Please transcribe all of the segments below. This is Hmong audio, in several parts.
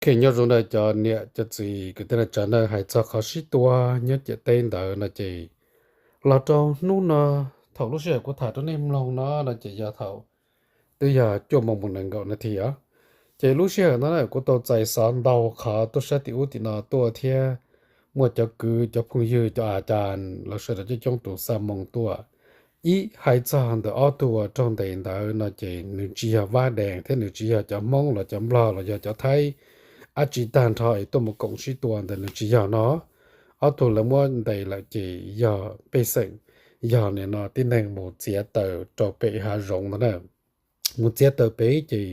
Ces nyob zoo ntawm cov niam cov txiv kwv tij neej tsa, nej hais txog qhov sib tua nyob ciam teb ntawd no ces los rau hnub no, thaum lub sij hawm kuv tham rau nej mloog no no ces yog thaum twb yog cuaj moos mus nees nkaum nas this os. Ces lub sij hawm no na kuv tau txais xov ntau qhov tuaj sab tim ub tim no tuaj thiab muaj cov kwv cov phooj ywg cov a cas lawv sawv daws coob coob tus xa moo tuaj. Ib, hais txog ntawm ob tug uas raug ntes ntawd no ces nws tsis yog Vab Dees thiab nws tsis yog cov Hmoob los cov Nplog los yog cov Thaib, ab tsi tag nrho es tuaj mus koom sib tua ntawd nws tsis yog no. Ob tug lawv muab ntes lawm ces yog pej xeem, yog nim no tib neeg mus txiav taws rau pem hav zoov ntawd na. Mus txiav taws pem ces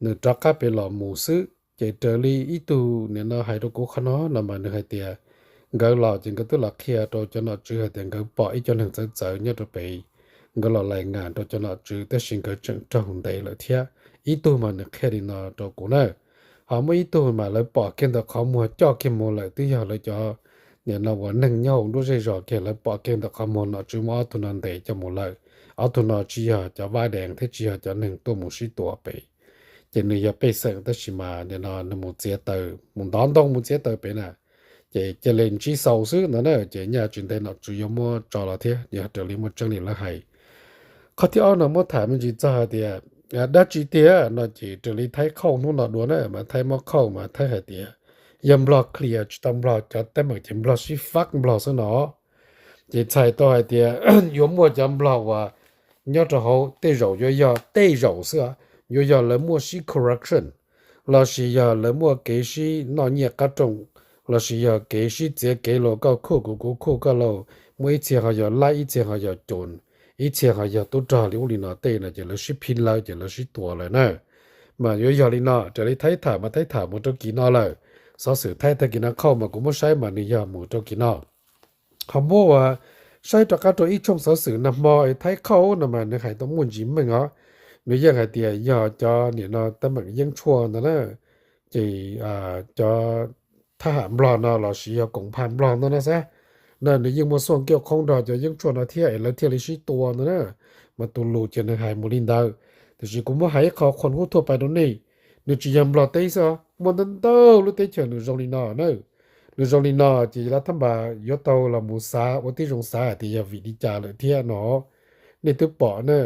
nws rov qab pem los mus xwb. Ces raws li ib tug nim no hais rau kuv qhov no no mas nws hais tias nkawd los ces nkawd twb los qhia rau cov nom tswv hais tias nkawd pom ib co neeg txawv txawv nyob rau pem, nkawd los lais ngas rau cov nom tswv tab sis nkawd tseem raug ntes lawm thiab. Ib tug mas nws qhia li no rau kuv na. Ho muaj ib tug mas lawv pom kiag ntawm qhov muag coj kiag mus lawm, twb yog lawv cov nim no uas neeg nyob hauv nruab zej zos kiag, lawv pom kiag ntawm qhov muag nom tswv muab ob tug no ntes coj mus lawm. Ob tug no tsis yog cov Vab Dees thiab tsis yog cov neeg tuaj mus sib tua pem. Ces nws yog pej xeem tab sis mas nim no nws mus txiav taws, mus ntov ntoo mus txiav taws pem na. Ces cia li ntsib xaus xwb no na, ces nyaj tsis ntev nom tswv yuav muab tso los thiab, yog raws li muaj tseeb li lawv hais. Qhov thib ob no muab tham me ntsis txog hais tias dab tsi tiag no ces raws li Thaib qhauj hnub no dua na, mas Thaib muab qhauj mas Thaib hais tias yog Nplog clear tsis tau Nplog cov teeb meem ces Nplog sib fab Nplog xwb no. Ces txhais tau hais tias yuav muaj cov Nplog uas nyob rau hauv tej zaum yuav yog tej zaum xwb, yuav yog lawv muaj sib corruption, lossis yog lawv muaj kev sib noj nyiaj qab rooj, lossis yog kev sib txiav kev los koj khuj kuv kuv khuj koj lauj, muaj ib txhia ho yog laib ib txhia ho yog coos, ib txhia ho yog tub rog li ub li no tej no ces lawv sib phiv lawv ces lawv sib tua lawm na. Mas yuav yog li no, raws li Thaib tham mas Thaib tham mus rau kis no lawm. Xov xwm Thaib tag kis no qhauj mas kuv muab saib mas nws yog mus rau kis no. Qhov muab uas saib rov qab rau ib tshooj xov xwm nag hmo es Thaib qhauj no mas nws hais tau muaj ntsis meej os. Nws yeej hais tias yog cov nim no teeb meem yeeb tshuaj ntawd na, ces cov thab ham Nplog no lossis yog koom phaj Nplog ntawd no xav, na nws yeej muaj xuaj kiaj qhoob nrog cov yeeb tshuaj no thiab es lawv thiaj li sib tua ntawd na. Mas tus lus ces nws hais mus li ntawd, tiam sis kuv muab hais ib qho qhuas hub thuaj pais rau nej, nws tsis yog Nplog teb xwb, muaj ntau ntau lub teb chaws nws zoo li no na. Nws zoo li no ces lav thab npas yuav tau los mus xav ua tib zoo xav hais tias yog vim li cas lawm thiab no. Nej twb pom na,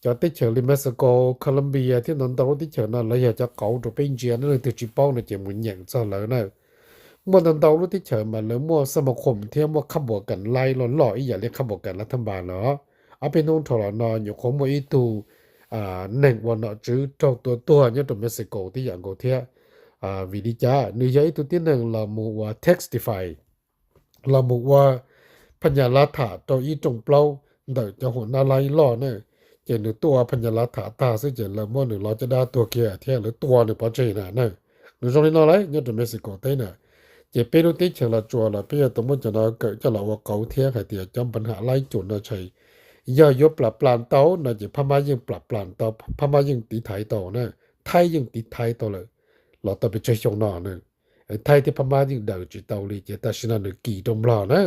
cov teb chaws li Mexico, Colombia thiab ntau ntau lub teb chaws no lawv yog cov qauv rau peb ntsia na, leej twg tsis paub no ces mus nyeem txog lawv na. Muaj ntau ntau lub teb chaws mas lawv muaj xab ma khoom thiab muaj qhab npuas kam laib loj loj ib yam li qhab npuas kam lav thab npas no. Ob peb hnub dhau los no nyuam qhuav muaj ib tug neeg ua nom tswv raug tua tuag nyob rau Mexico tib yam nkaus thiab. Vim li cas? Nws yog ib tug tib neeg los mus ua testify, los mus ua phas nyas lav tham rau ib rooj plaub ntawm cov huam nab laib loj na. Ces nws tuaj ua phas nyas lav tham tag xwb ces lawv muab nws lov caj dab tuag kiag thiab lawv tua nws pov tseg na na. Nws zoo li no lawm nyob rau Mexico teb na. Ces peb lub teb chaws Los Tsuas los peb yog tau muab cov no kawm coj los ua qauv thiab hais tias cov npa ham laib cum no tshais, yog yuav plam plam tau no ces Phab Mab yeej plam plam tau, Phab Mab yeej tiv thaiv tau na, Thaib yeej tiv thaiv tau lawm los tau pes tsawg xyoo no na. Thaib thiab Phab Mab yeej daws tsis tau li ces tam sim no nws kis rau Nplog na.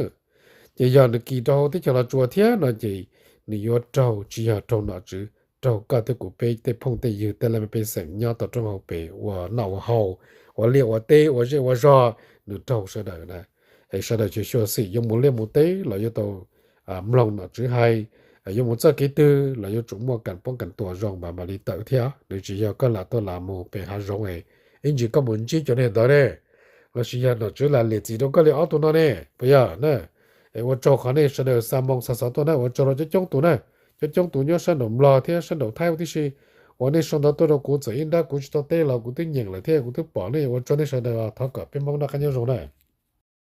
Ces yog nws kis rau hauv teb chaws Los Tsuas thiab no ces nws yuav raug tsis yog raug nom tswv, raug koj thiab kuv peb tej phooj tej ywg tej laj mej pej xeem nyob tau roob hauv pes ua noj ua haus, ua liaj ua teb ua zej ua zog, nws raug sawv daws na. Es sawv daws tsis xyuam xim yuav mus liaj mus teb los yuav tau mloog nom tswv hais, yuav mus txoj kev twg los yuav tsum muaj kam poob kam tuam zoo mas mam li tawm thiab. Nws tsis yog koj lam tuaj lam mus pem hav zoov es ib ntsis koj mus ntsib cov niag ntawd ne, lossis yog nom tswv lam liam txim rau koj li ob tug no ne, puas yog na? Es ua tsaug qhov nej sawv daws xa moo xa xov tuaj na, ua tsaug rau coob coob tus na, coob coob tus nyob sab nraum Nplog thiab sab nraum Thaib huv tib si uas nej sau ntawv tuaj rau kuv, txawm ib nrab kuv tsis tau teb los kuv twb nyeem lawm thiab kuv twb pom nej, ua tsaug nej sawv daws, thov kom peb Hmoob noj qab nyob zoo na.